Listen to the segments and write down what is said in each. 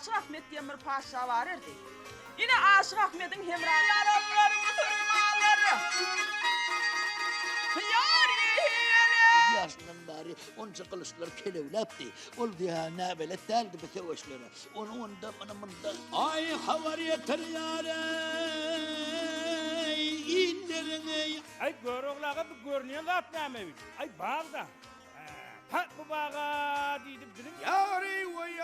Aşyk Ahmet diýen bir patyşa bar erdi. Ine Aşyk Ahmediň hemra. Ýaranlar musurmanlar Ýar ýele. Ýaşyndan bäri onça gylyçlar kelewläpdi. Ol diýä näbelet däldi bu söweşlere. Ony onda, muny munda. Aý habar ýetirýär eý illeriň eý. Aý Görogly aga bu görünýän zat näme bi? Aý bagda. Hä bu baga diýdi biziň. Ýary weý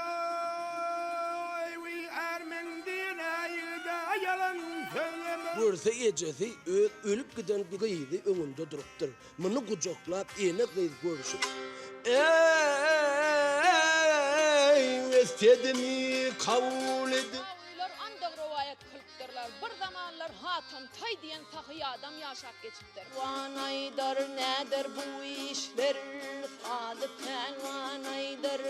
weý ärmen diýen-ä ýigide ýalan sözleme. Görse ejesi öz ölüp giden gyzy öňünde durupdyr. Muny gujaklap ene gyz görüşip. Eý wesedimi kabul edip. Rawylar andag rowaýat kylypdyrlar, Bir zamanlar Hatam Taý diýen sahy adam ýaşap geçipdir. Wan aýdar näder bu işler, Sady pälwan aýdar.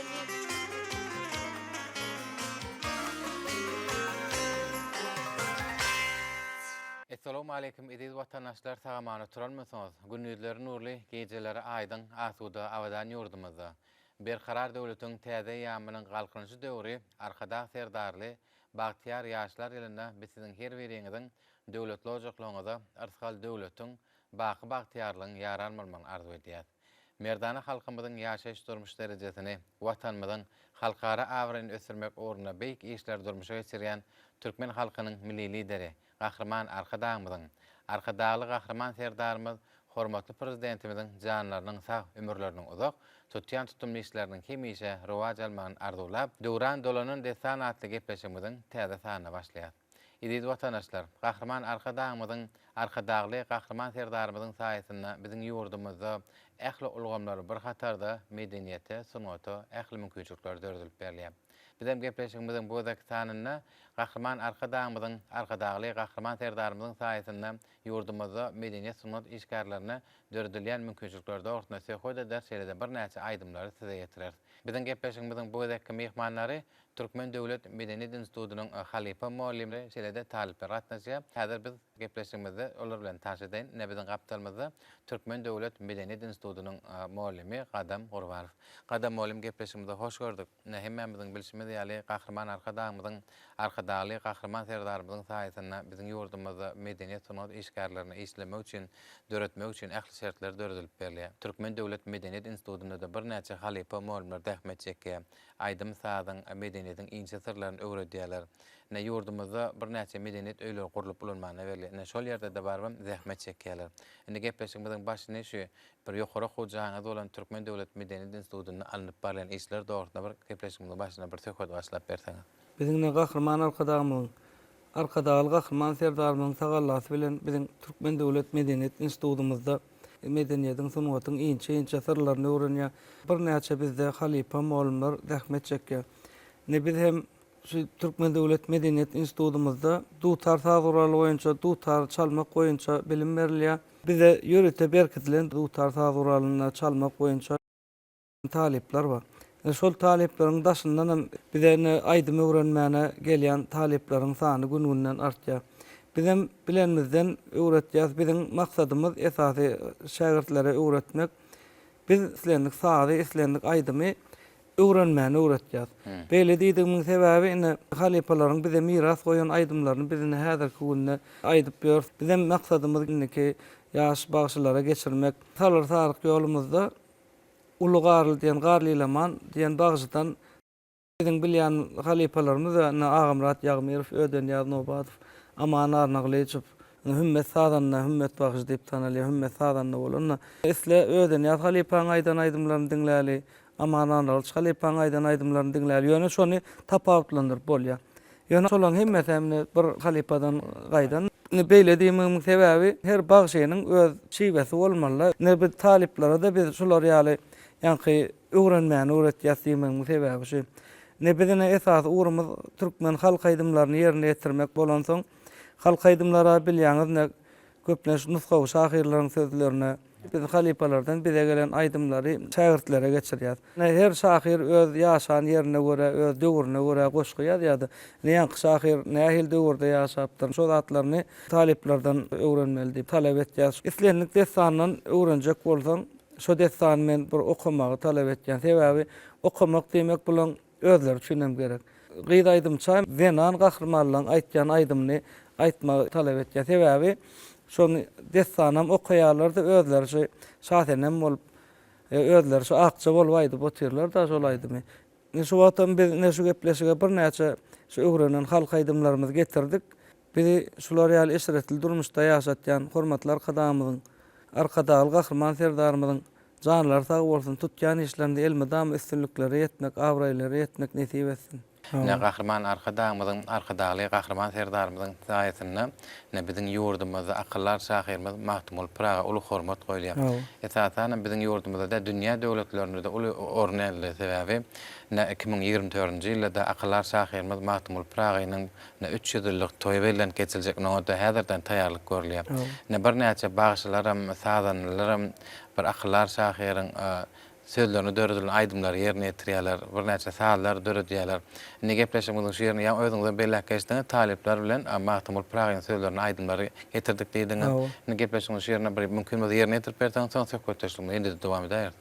Essalawmaleýkim eziz watandaşlar sag-aman oturanmysyňyz? Gündizleri nurly, gijeleri aýdyň, asuda, abadan ýurdumyzda, Berkarar döwletiň täze eýýamynyň Galkynyşy döwri Arkadag Serdarly bagtyýar ýaşlar ýylynda biz siziň her biriňiziň döwletli ojaklygyňyza yrsgal döwletiň, baky bagtyýarlygyň ýaran bolmagyny arzuw edýäs. Merdana halkymyzyň ýaşaýyş-durmuş derejesini, Watanymyzyň halkara abraýyny ösdürmek ugrunda beýik işleri durmuşa geçirýän türkmen halkynyň Milli Lideri, Gahryman Arkadagymyzyň, Arkadagly Gahryman Serdarymyz hormatly Prezidentimiziň janlarynyň sag, ömürleriniň uzak, tutýan tutumly işleriniň hemişe rowaç almagyny arzuwlap, Döwran dolanan dessan atly gepleşigimiziň täze sanyna başlaýas. Eziz watandaşlar, Gahryman Arkadagymyzyň, Arkadagly Gahryman Serdarymyzyň saýasynda biziň ýurdumyzda ähli ulgamlar bir hatarda medeniýete, sungata ähli mümkinçilikler döredilip berilýär. Bizem gepleşigimiziň bu gezekki sanynda Gahryman Arkadagymyzyň, Arkadagly Gahryman Serdarymyzyň saýasynda ýurdumyzda medeniýet-sungat işgärlerine döredilýän mümkinçilikler dogrusynda söhbet ederis, şeýle-de birnäçe aýdymlary size ýetireris. Biziň gepleşigimiziň bu gezekki myhmanlary Türkmen döwlet medeniýet institutynyň halypa mugallymlary, şeýle-de talyplar gatnaşýar. Häzir biz gepleşigimizde olar bilen tanyş edeýin. Ine biziň gapdalymyzda Türkmen döwlet medeniýet institutynyň mugallymy Gadam Gurbanow. Gadam mugallym gepleşigimize hoş gördük. Ine, hemmämiziň bilşimiz ýaly, Gahryman Arkadagymyzyň, Arkadagly Gahryman Serdarymyzyň saýasynda biziň ýurdumyzda medeniýet-sungat işgärlerine işlemek üçin, döretmek üçin ähli şertler döredilip berilýär. Türkmen döwlet medeniýet institutynda-da birnäçe halypa mugallymlar zähmet çekýär. Aýdym-sazyň, medeniýetiň inçe syrlaryny öwredýärler. Ine, ýurdumyzda birnäçe medeniýet öýleri gurlup ulanmana berilýär. Ine, şol ýerde-de barybam zähmet çekýärler. Indi gepleşigimiziň başyny şu Bir ýokary okuw jaýyňyz bolan Türkmen döwlet medeniýet institutynda alnyp barylýan işler dogrusynda bir gepleşigimiziň başynda bir söhbet başlap berseňiz. Biziň ine Gahryman Arkadagymyzyň, Arkadagly Gahryman Serdarymyzyň tagallasy bilen biziň Türkmen döwlet medeniýet institutymyzda medeniýetiň, sungatyň inçe-inçe syrlaryny öwrenýär. Birnäçe bizde halypa mugallymlar zähmet çekýär. Ine biz hem şu Türkmen döwlet medeniýet institutymyzda dutar saz guraly boýunça, dutar çalmak boýunça bilim berilýär. Bize ýörite berkidilen dutar saz guralynda çalmak boýunça talyplar bar. Ine şol talyplaryň daşyndan hem bize ine aýdym öwrenmäne gelýän talyplaryň sany gün-günden artýar. Bizem bilenimizden öwretýäs. Biziň maksadymyz esasy şägirtlere öwretmek. Biz islendik sazy, islendik aýdymy öwrenmäni öwretýäs. Beýle diýdigimiň sebäbi ine halypalaryň bize miras goýan aýdymlaryny biz ine häzirki günde aýdyp ýörüs. Bizem maksadymyz indiki ýaş bagşylara geçirmek. Salyr saryk ýolumyzda Uly Garly diýen Garly Ilaman diýen bagşydan biziň bilýän halypalarymyz ine Agamyrat Ýagmyrow, Ödenýaz Nobadow, Aman Arnagylyjow, ine Hümmet sazanda, Hümmet bagşy diýip tanalýar, Hümmet sazanda bolanda. Isle Ödenýaz halypaň aýdan aýdymlaryny diňläli, Aman Annagylyç halypaň aýdan aýdymlaryny diňläli. Ýöne şony tapawutlandyryp bolýar. Ýöne şolaryň hemmesi hem indi bir halypadan gaýdan. Indi beýle diýmegimiň sebäbi her bagşynyň öz şiwesi bolmaly-da. Indi biz talyplara-da biz şular ýaly ýaňky öwrenmäni öwretýäs diýmegimiň sebäbi şu. Indi biz ine esasy ugrumyz türkmen halk aýdymlaryny ýerine ýetirmek bolansoň, halk aýdymlara bilýäňiz ine köplenç nusgawy şahyrlaryň sözlerine, Biz halypalardan bize gelen aýdymlary şägirtlere geçirýäs. Her şahyr öz ýaşan ýerine görä, öz döwrüne görä goşgy ýazýardy. Ine ýaňky şahyr nähili döwürde ýaşapdyr, şo zatlaryny talyplardan öwrenmeli diýip talap etýäs. Islendik dessandan öwrenjek bolsaň, şo dessany men bir okamagy talap etýän. Sebäbi okamak diýmek bulaň özleri üçin hem gerek. Gyz aýdymça zenan gahrymanlaryň aýtýan aýdymyny aýtmagy talap etýär. Sebäbi şony dessanam okaýarlar-da, özleri şu Şasenem bolup, özleri şu Akja bolup aýdyp otyrlar-da şol aýdymy. Indi şu wagtam biz ine şu gepleşige birnäçe şu öwrenen halk aýdymlarymyzy getirdik. Bizi şular ýaly eşretli durmuşda ýaşatýan hormatly Arkadagymyzyň, Arkadagly Gahryman Serdarymyzyň janlary sag bolsun, tutýan işlerinde elmydama üstünliklere ýetmek, abraýlara ýetmek nesip etsin. Ine, Gahryman Arkadagymyzyň, Arkadagly Gahryman Serdarymyzyň saýasynda, ine, biziň ýurdumyzda akyldar şahyrymyz Magtymguly Pyraga uly hormat goýulýar. Esasanam, biziň ýurdumyzda däl, dünýä döwletlerinde-de uly orun eýeledi. Sebäbi, ine, 2024-nji ýylda-da akyldar şahyrymyz Magtymguly Pyragynyň, ine, 300 ýyllyk toýy bellenip geçiljek. Oňa-da häzirden taýýarlyk görülýär. Ine, birnäçe bagşylaram, sazandalaram bir akyldar şahyryň Sözlerine döredilen aýdymlary ýerine ýetirýärler, birnäçe sazlar döredýärler. Indi gepleşigimiziň şu ýerinde ýaňy özüňizem belläp geçdiňiz, talyplar bilen Magtymguly Pyragynyň sözlerine aýdymlary getirdik diýdiňiz. Indi gepleşigimiziň şu ýerinde bir mümkin bolsa ýerine ýetirip berseňiz, soň söhbetdeşligimizi indi-de dowam edäýeris.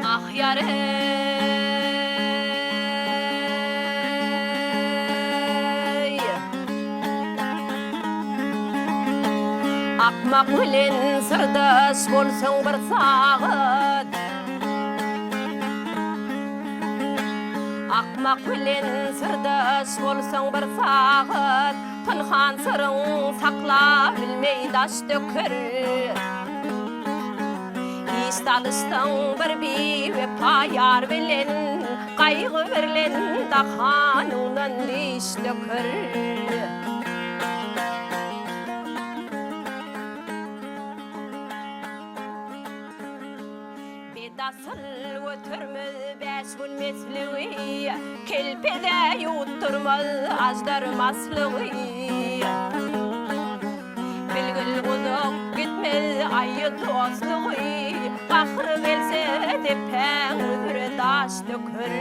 Ah ýar-eý! Akmak bilen syrdaş bolsaň bir sagat. Akmak bilen syrdaş bolsaň bir sagat, Pynhan syryň saklabilmeý daş döker. Iş salyşsaň bir biwepa ýar bilen, Gaýgy birlen dahanyňdan diş döker. Bedasyl götermez bäş gün mesligi, Kelpede ýuwutdyrmaz aždar maslygy. Bilgil uzak gitmez aýy dostlugy, Gahry gelse depäň üzre daş döker.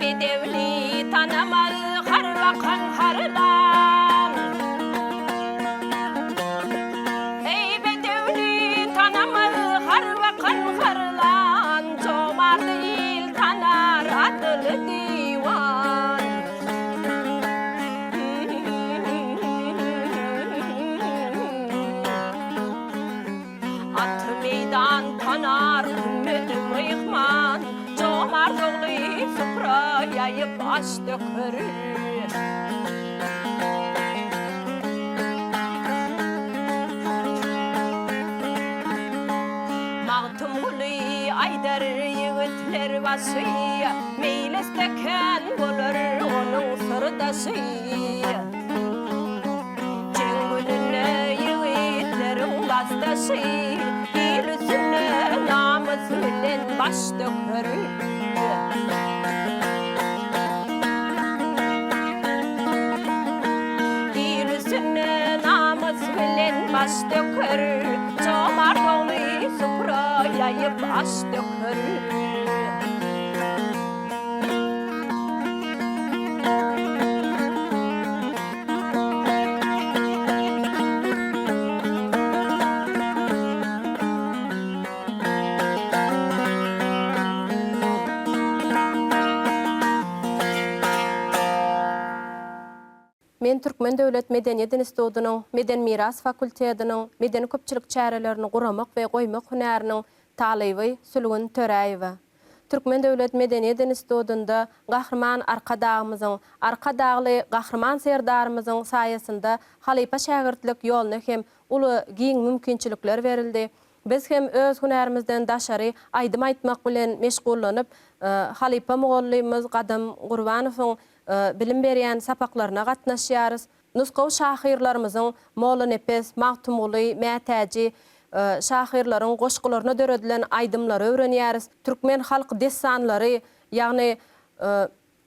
Bedewli tanamaz har bakan harlan. Eý, bedewli tanamaz har bakan harlan, Jomardy il tanar adyly diwan. Aty meýdan tanar hümmeti myhman, Jomart ogly supra ýaýyp aş döker. Magtymguly aýdar ýigitler başy, Meýlisde kän bolar onuň syrdaşy. Jeň gününde ýigitleriň basdaşy, Il üstünde namys bilen baş döker. Il üstünde namys bilen baş döker, Jomart ogly supra ýaýyp aş döker. Men Türkmen döwlet medeniýet institutynyň Medeni miras fakultetiniň medeni-köpçülik çärelerini guramak we goýmak hünäriniň talyby Sülgün Töräýewa. Türkmen döwlet medeniýet institutynda Gahryman Arkadagymyzyň, Arkadagly Gahryman Serdarymyzyň saýasynda halypa-şägirtlik ýoluna hem uly giň mümkinçilikler berildi. Biz hem öz hünärimizden daşary aýdym aýtmak bilen meşgullanyp, halypa mugallymymyz Gadam Gurbanowyň bilim berýän sapaklaryna gatnaşýarys. Nusgawy şahyrlarymyzyň Mollanepes, Magtymguly, Mätäji şahyrlaryň goşgularyna döredilen aýdymlary öwrenýäris. Türkmen halk dessanlary, ýagny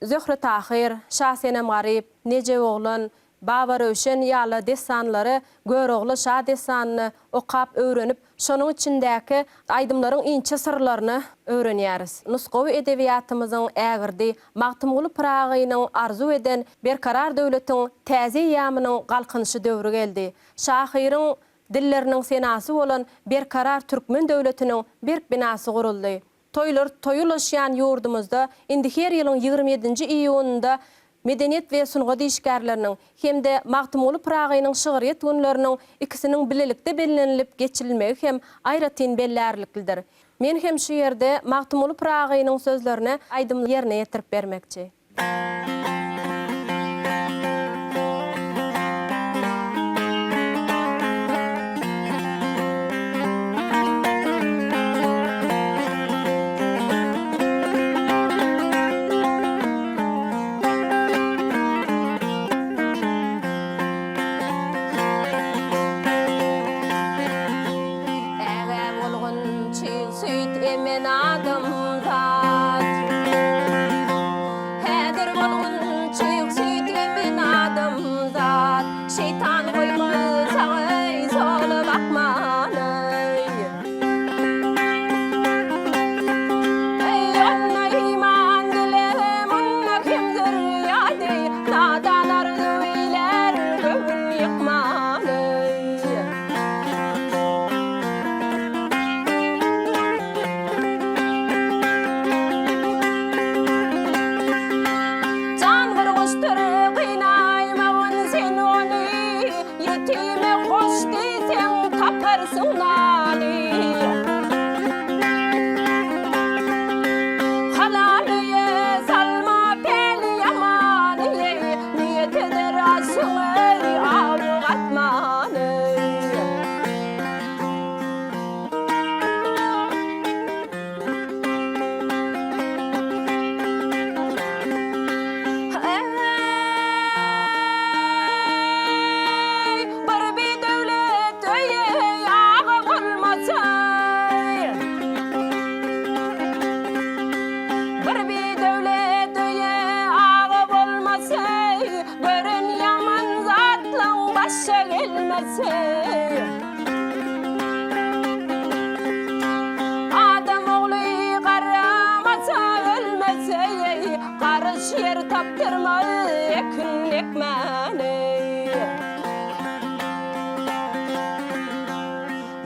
Zöhre-Tahyr, Şasenem-Garyp, Nejeboglan, Babaröwşen ýaly dessanlary, Görogly şa dessanyny okap öwrenip, şonuň içindäki aýdymlaryň inçe syrlaryny öwrenýäris. Nusgawy edebiýatymyzyň ägirdi Magtymguly Pyragynyň arzuw eden Berkarar döwletiň täze eýýamynyň Galkynyşy döwri geldi. Şahyryň dilleriniň senasy bolan Berkarar türkmen döwletiniň berk binasy guruldy. Toýlar toýa ulaşýan ýurdumyzda indi her ýylyň 27-nji iýunynda Medeniýet we sungat işgärleriniň hem-de Magtymguly Pyragynyň şygryýet günleriniň ikisiniň bilelikde bellenilip geçirilmegi hem aýratyn bellärliklidir. Men hem şu ýerde Magtymguly Pyragynyň sözlerine aýdym ýerine ýetirip bermekçi. Ägä bolgun çig süýt emen adamzat. Häzir bolgun çig süýt emen adamzat. Şeýtan goýmaz saňa sola bakmany. Eý onda iman dile munda kim zürýady. Nadan arzuw eýlär göwün ýykmany. Jan bir guşdur gynaýmagyn sen ony, Ýetime hoş diýseň taparsyň nany. Halal öýe salma päli ýamany, Niýet eder aşyňy awy gatmany. Eý, bir bidöwlet öýe ýagy bolmasa, Bir bidöwlet öýe aga bolmasa, Gören ýaman zatlaň başa gelmese. Adam ogly garramasa ölmese, Garyş ýer tapdyrmaz ekin ekmäne.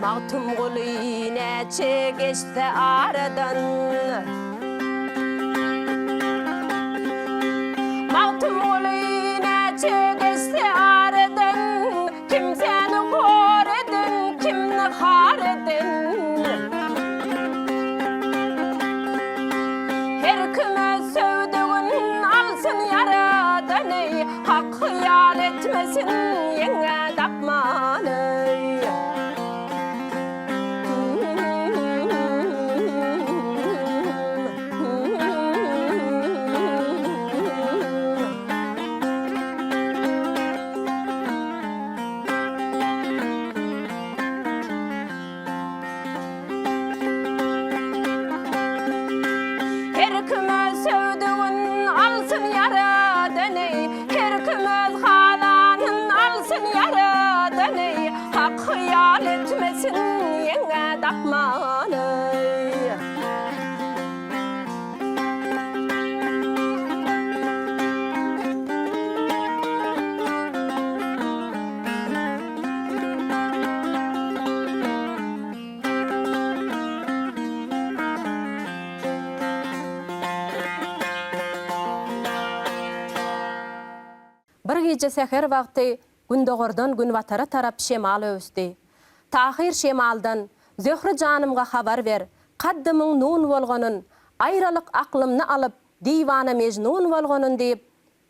Magtymguly näçe geçse aradan. Magtymguly näçe geçse aradan, Kimsäni hor eden, kimni har eden. Her kim öz söwdügin alsyn ýaradan, Hak hyýal etmesin ýeňňä dakmany. Her kim öz söwdügin alsyn ýaradan eý, Her kim öz halanyn alsyn ýaradan eý, Hak hyýal etmesin ýeňňä dakmany. Bir gije säher wagty gündogardan günbatara tarap şemal öwüsdi. Tahyr şemaldan, Zöhre janymga habar ber, kaddymyň nun bolganyn, aýralyk aklymny alyp, diwana mejnun bolganyn diýip,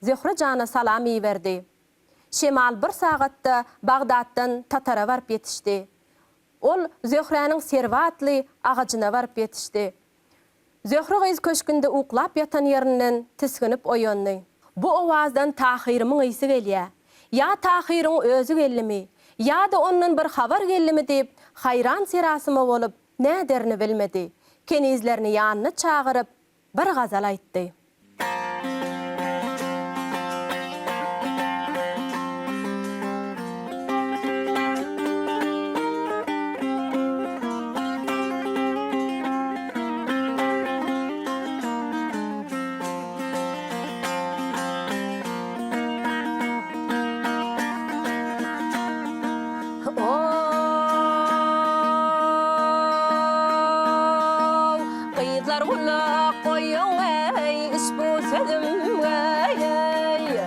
Zöhre jana salam iberdi. Şemal bir sagatda Bagdatdan Tatara baryp ýetişdi. Ol Zöhräniň Serwi atly agajyna baryp ýetişdi. Zöhre gyz köşgünde uklap ýatan ýerinden tisginip oýandy. Bu owazdan Tahyrymyň ysy gelýä. Ýa Tahyryň özi geldimi, ýa-da ondan bir habar geldimi diýip, haýran-serasyma bolup, näderini bilmedi. Kenizlerini ýanyna çagyryp, bir gazal aýtdy. Ow, gyzlar gulak goýuň eý, işbu sözümge eý.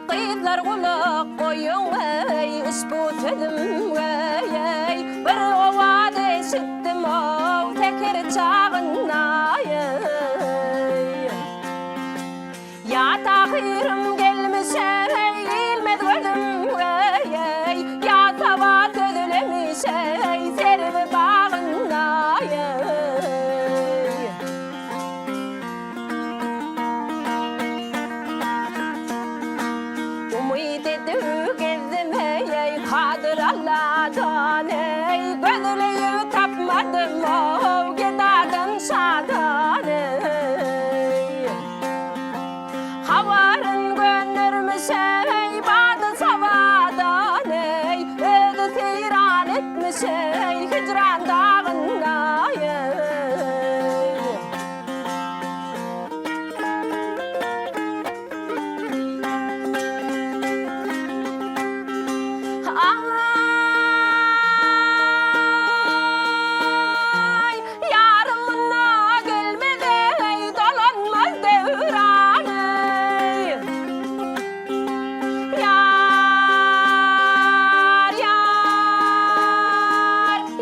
Gyzlar gulak goýuň eý, işbu sözümge eý. Bir owaz eşitdim-ow, säher çagynda eý. Ýa Tahyrym gelmiş eý, ilmez gözümge eý, Ýa saba sözlemiş eý, serwi bagynda eý. Umyt edip gezdim eý, Kadyr Alladan eý, Gözleýip tapmadym-ow, gedadan şadan eý. Habaryn göndermiş eý, bady sabadan eý, Özi seýran etmiş eý, hijran dagynda eý. Aý, ýarym munda gelmez eý, dolanmaz döwran eý. Ýar, ýar,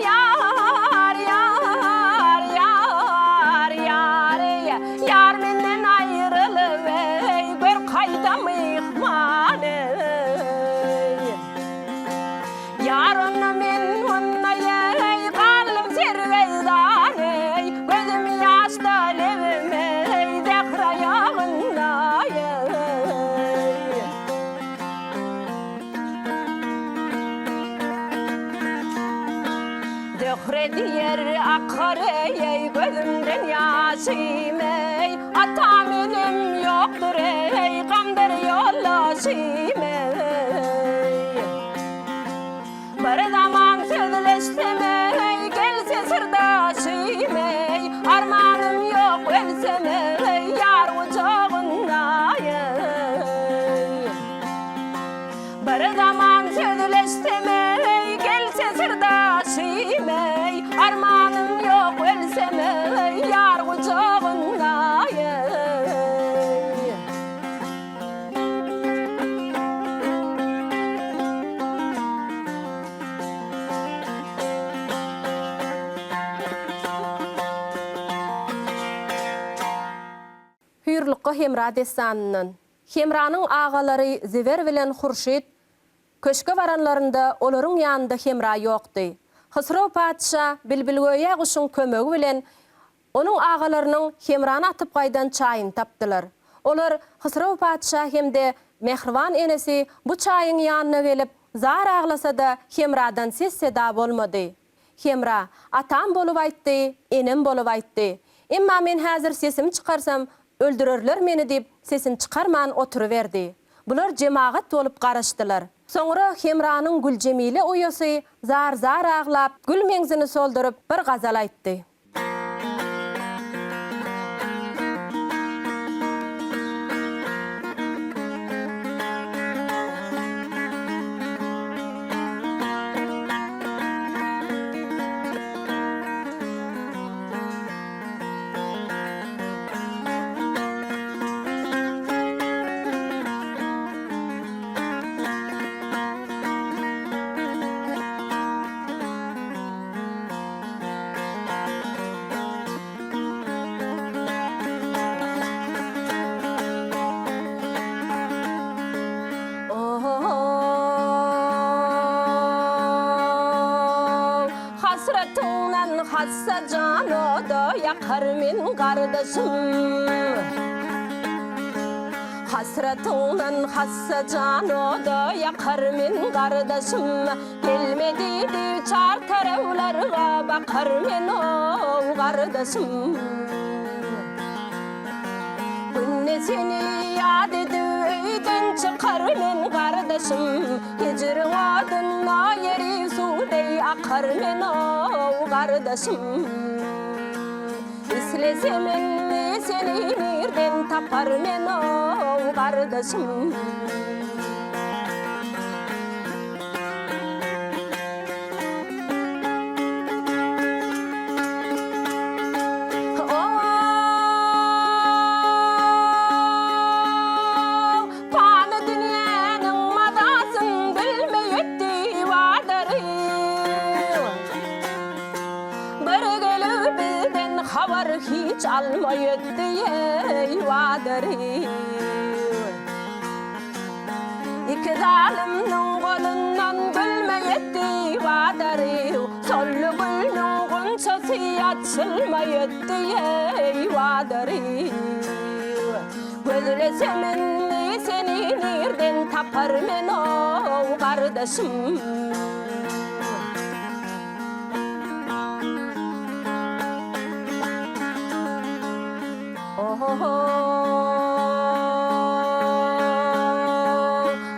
ýar, ýar, ýar, ýar eý, Ýar menden aýrylyp eý, gör kaýda myhman eý. Ýar onda men munda eý, galdym sergezdan eý, Gözüm ýaşda lebim eý, zähre aýagynda eý. Zöhre diýer akar eý, gözümden ýaşym eý, Atam enem ýokdur eý, gamdyr ýoldaşym eý. Bir zaman sözleşsem eý, gelse syrdaşym eý, Armanym ýok ölsem eý, ýar gujagynda eý. Bir zaman sözleşsem eý, gelse syrdaşym eý, Armanym ýok ölsem eý, ýar gujagynda eý. Hüýrlukga Hemra dessanyndan. Hemranyň agalary Ziwer bilen Hurşyt köşge baranlarynda olaryň ýanynda Hemra ýokdy. Hysrow patyşa bilbilgöýä guşuň kömegi bilen onuň agalarynyň Hemrany atyp gaýdan çaýyny tapdylar. Olar Hysrow patyşa hem-de mähriban enesi bu çaýyň ýanyna gelip, zar aglasa-da Hemradan ses-seda bolmady. Hemra, Atam bolup aýtdy, enem bolup aýtdy. Emma men häzir sesimi çykarsam, öldürerler meni diýip, sesini çykarman oturyberdi. Bular jemagat bolup garaşdylar. Soňra Hemranyň Güljemile uýasy zar-zar aglap, gül meňzini solduryp, bir gazal aýtdy. Hasratyňdan hassa jan oda ýakar men gardaşym. Hasratyňdan hassa jan oda ýakar men gardaşym. Gelme diýdi çar taraplarga bakar men ow gardaşym. Günde seni ýat edip öýden çykar men gardaşym. Hijriň odunda ýeri suw deý akar men ow gardaşym. Islesem indi seni nirden tapar men ow gardaşym. Ow pany dünýäniň mazasyn bilmeý ötdi bazary. Bir gelip bizden habar hiç almaý ötdi eý wadary. Iki zalymnyň golundan gülme ýetdi wadary. Soldy gülüň gunçasy açylmaý ötdi eý wadary. Gözlesem indi seni nirden tapar men ow gardaşym.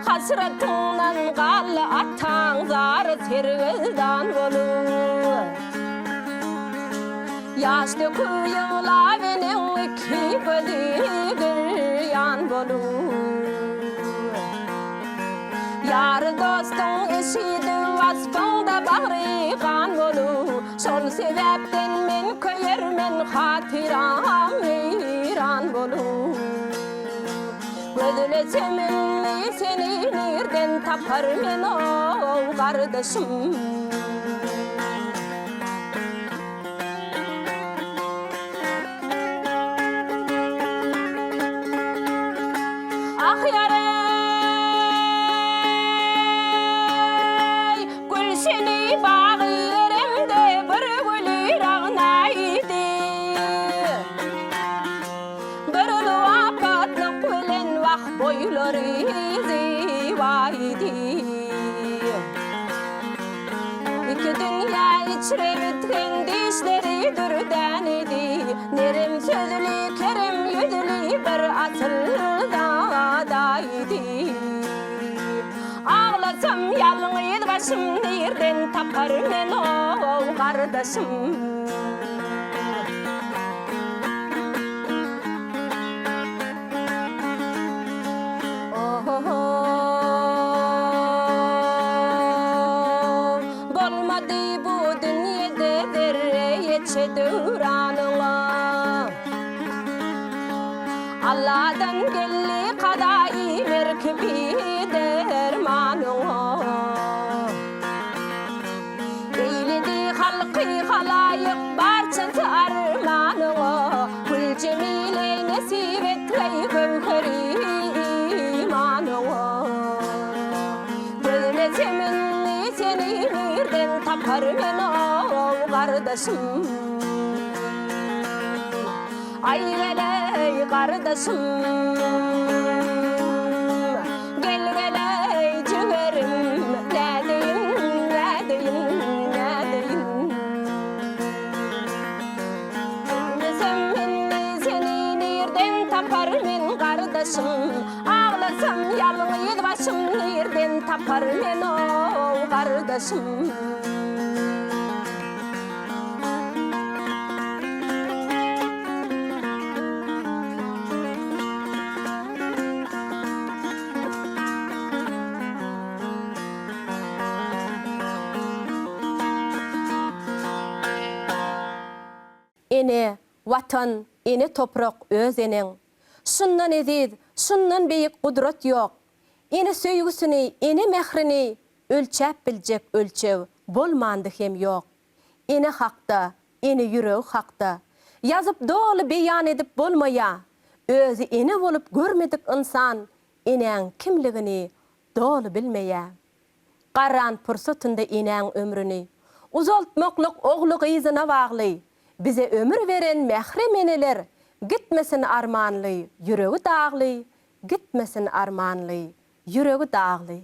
Hasratyňdan galdy ataň zary sergezdan bolup. Ýaş döküp ýyglap eneň iki gözi girýan bolup. Ýary dostuň eşidip waspyňda bagry gan bolup. Şol sebäpden men köýermen hatyram weýran bolup. Gözlesem indi seni nirden tapar men ow gardaşym. Ah ýar-eý, Gülşeni bagy Eremde bir güli ragnaýdy. Bir lwapatlyk bilen wah boýlary zybaýdy. Iki dünýä içre bitgin dişleri dürdänedi. Nerem sözli, kerem ýüzli bir asylzadaýdy. Aglasam ýalňyz başym nirden tapar men ow gardaşym. Bolmady bu dünýede zerre ýeçe döwranyňa. Alladan geldi kazaýy merkibi dermanyňa. Eýledi halky halaýyk barçasy armanyňa, Güljemile nesip etgeý göwheri imanyňa. Gözlesem indi seni nirden tapar men ow gardaşym. Aý geleý gardaşym. Gel geleý jigerim nädeýin nädeýin nädeýin. Gözlesem indi seni nirden tapar men gardaşym. Aglasam ýalňyz başym nirden tapar men ow gardaşym. Ene, Watan, ene toprak öz eneň. Şundan eziz, şundan beýik gudrat ýok. Ene söýgüsini, ene mährini ölçäp biljek ölçeg bolmandy hem ýok. Ene hakda, ene ýüregi hakda ýazyp doly beýan edip bolmaýa. Özi ene bolup görmedik ynsan enäň kimligini doly bilmeýä. Garran pursatynda enäň ömrüni uzaltmaklyk ogly-gyzyna bagly. Bize ömür beren mährem eneler gitmesin armanly, ýüregi dagly. Gitmesin armanly, ýüregi dagly.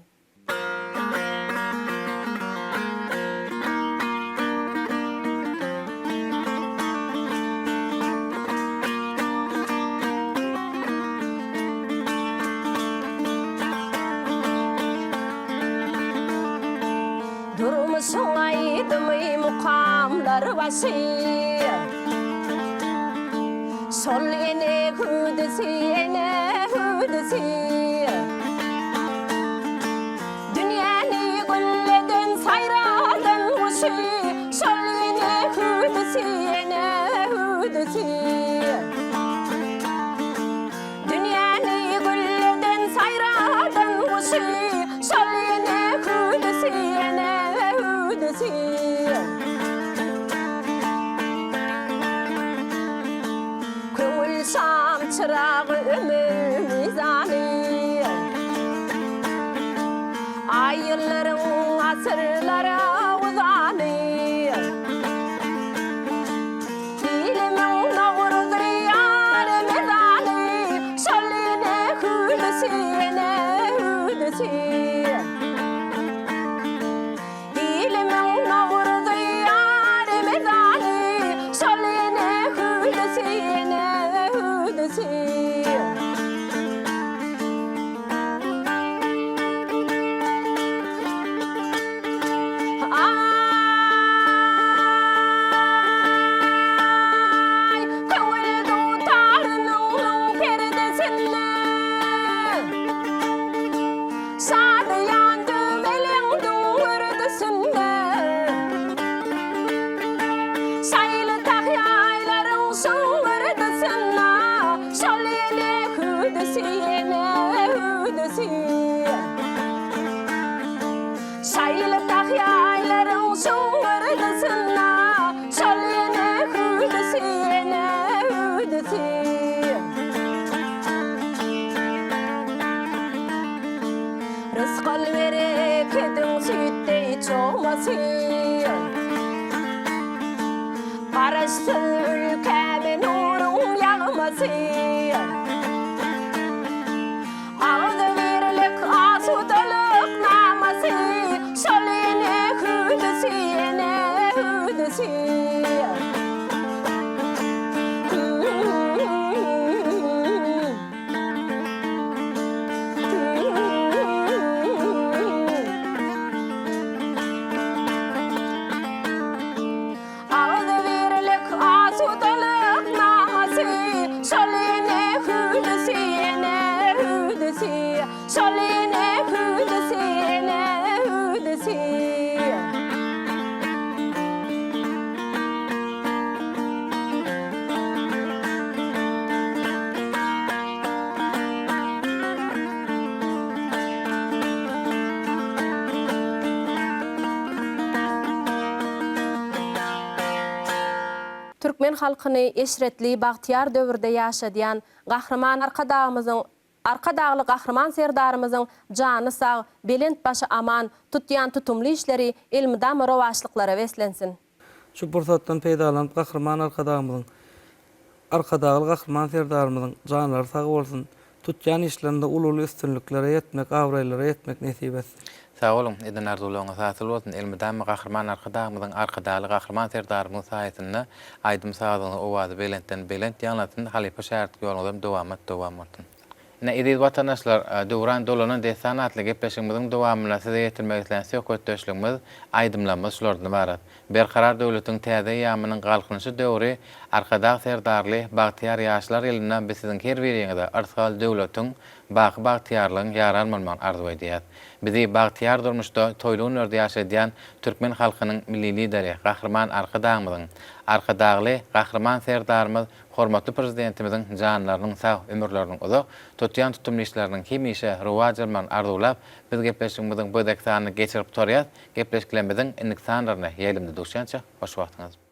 Durmuşyň aýdymy mukamlar başy. Şol ene hüwdüsi, ene hüwdüsi. Dünýäni gülleden, saýradan guşy. Şol ene hüwdüsi, ene hüwdüsi. Dünýäni gülleden, saýradan guşy, Şol ene hüwdüsi, ene hüwdüsi. Köňül şam çyragy, ömür mizany. Aý-ýyllaryň asyrlara uzany. Ilimiň Nowruzy ýa Remezany, Şol ene hüwdüsi, ene hüwdüsi. Ilimiň Nowruzy ýa Remezany, Şol ene hüwdüsi, ene hüwdüsi. Aý, köňül dutarynyň müň perdesinde Şadyýan düwmeleň düňňürdisinde Şaýly tahýaýlaryň şıňňyrdysynda Şol ene hüwdüsi, ene hüwdüsi. Şaýly tahýaýlaryň şıňňyrdysynda Şol ene hüwdüsi, ene hüwdüsi. Rysgal-berekediň süýt deý çogmasy. Garaşsyz ülkäme nuruň ýagmasy. Agzybirlik, asudalyk namasy, Şol ene hüwdüsi, ene hüwdüsi. Agzybirlik, asudalyk namasy, Şol ene hüwdüsi, ene hüwdüsi, Şol ene hüwdüsi, ene hüwdüsi. Türkmen halkyny eşretli, bagtyýar döwürde ýaşadýan Gahryman Arkadagymyzyň, Arkadagly Gahryman Serdarymyzyň jany sag, belent başy aman, tutýan tutumly işleri elmydama rowaçlyklara beslensin! Şu pursatdan peýdalanyp Gahryman Arkadagymyzyň, Arkadagly Gahryman Serdarymyzyň janlary sag bolsun, tutýan işlerinde uly-uly üstünliklere ýetmek, abraýlara ýetmek nesip etsin. Sag boluň, eden arzuwlaryňyz hasyl bolsun, elmydama Gahryman Arkadagymyzyň, Arkadagly Gahryman Serdarymyzyň saýasynda aýdym-sazyňyzyň owazy belentden belent ýaňlansyn, halypa-şägirtlik ýoluňyzam dowamat dowam bolsun. Ine, eziz watandaşlar, Döwran dolanan dessan atly gepleşigimiziň dowamynda size ýetirmek islän söhbetdeşligimiz, aýdymlarymyz şulardan ybarat. Berkarar döwletiň täze eýýamynyň Galkynyşy döwri Arkadag Serdarly bagtyýar ýaşlar ýylynda biz siziň her biriňize yrsgal döwletiň, baky bagtyýarlygyň ýaran bolmagyny arzuw edýäs. Bizi bagtyýar durmuşda toýly günlerde ýaşadýan türkmen halkynyň Milli Lideri Gahryman Arkadagymyzyň, Arkadagly Gahryman Serdarymyz Hormatly Prezidentimiziň janlarynyň sag, ömürleriniň uzak, tutýan tutumly işleriniň hemişe rowaç almagyny arzuwlap, biz gepleşigimiziň bu gezek sanyny geçirip gutarýas. Gepleşiklerimiziň indiki sanlaryna ýaýlymda duşýança, hoş wagtyňyz!